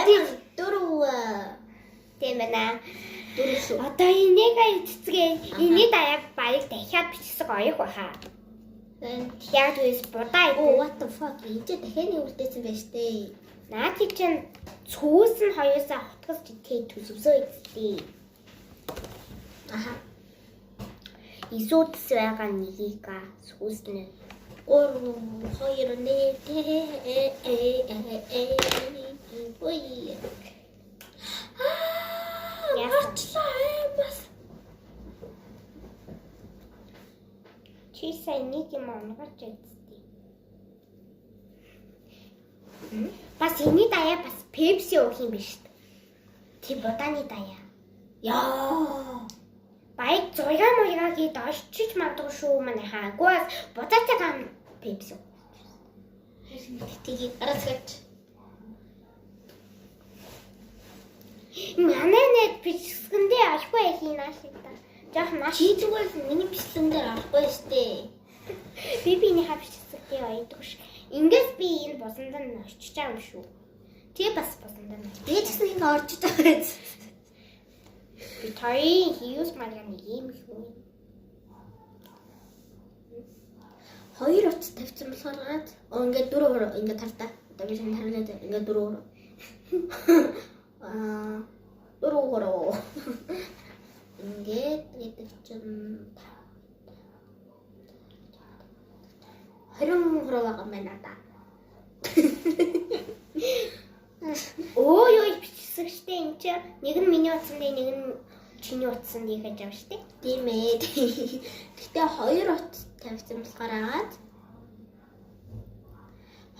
4. Тийм байна. 4 шүү. Одоо энийг цэцгээ. Эний даяар баяг дахиад бичсэн оёх баха. Яг үс будаа Оо, what the fuck? Энд чи дахиад нэг үлдээсэн байж тээ. Наад чинь цүүс нь хоёусаа хутгас житээ төсөвсөө эцтэй. Аха. Исүүдс байгаа нэгийг сүүс нь 3 2 1 Т э э э э Ой. Аа, Яасан? гарчлаа бас. Чи сайн нэг юм унгарч эцтэй. Бас энэний даяа бас Пепси уух юм биш үү? Тийм будааны даяа. Яа. Баяг зуйгаа муйгаа гээд орчиж магадгүй шүү манайхаа. Үгүй бас будаатай гам Пепси. Тгийг арасгач. Манай нэт бичсэндээ ашгүй яах юм нааш та. Жохон нааш. Чи зүгээр л миний бичлэн дээр орохгүй штэ. Би биенийхээ бичсэндээ оёдгүй ш. Ингээс би энэ бусанд нь орчиж байгаа юм шүү. Тэгээ бас бусанд нь. Би ч гэсэн ингэ орж байгаа юм. Би тарын хиюс марга нэг юм хүү. Хоёр утас тавьсан болохоор гараад оо ингээд дөрөв хуруу ингээд тартаа. Одоо би шинэ тариулаад ингээд дөрөв хуруу. Аа дөрөв хуруу. Ингээд гэдэг чинь 20 хуруу байгаа юм байна да. Өө юу бичсэн штэ энэ чи нэг нь миний утсан дээр нэг нь чиний утсан дээр гэж байгаа штэ. Тийм ээ. Гэтэ хоёр утас тавьсан болохоор агаад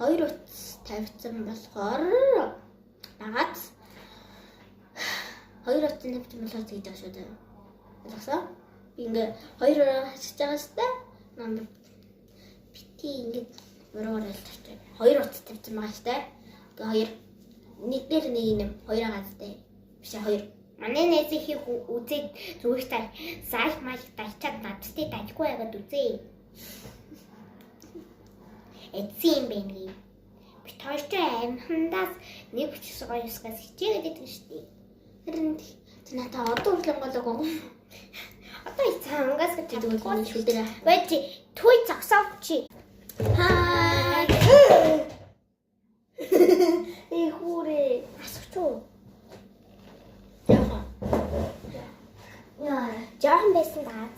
хоёр утас тавьсан болохоор агаад хоёр утас тавьсан болохоор тэгж байгаа шүү дээ. Ойлгосоо? Би ингээ хоёр ураа хасаж байгаа шүү дээ. Намд бити ингээ уруугаар л тавьчих. Хоёр утас тавьсан байгаа шүү дээ. Тэгээ хоёр нэг дээр нэг юм хоёр агаад дээ. Биш ээ, хоёр. Манай найзын хийх үзээд зүгээр та лайк майк дарчаад надтай дажгүй байгаад үзээ. Эцсийн юм байна юм. Би хоёр ч амхандаас нэг бичсэн гоё юусгаас хичээгээд идэг штэ. Харин чи надад одоо хүртэл онгоолоогүй. Одоо цангаас гэж Тэгвэл чадахгүй. энэ шүдэр. Вэж түй зогсоов чи. Хаа. Э хүүрээ. Асууч уу? Яха. Яа, жоохон байсан даа.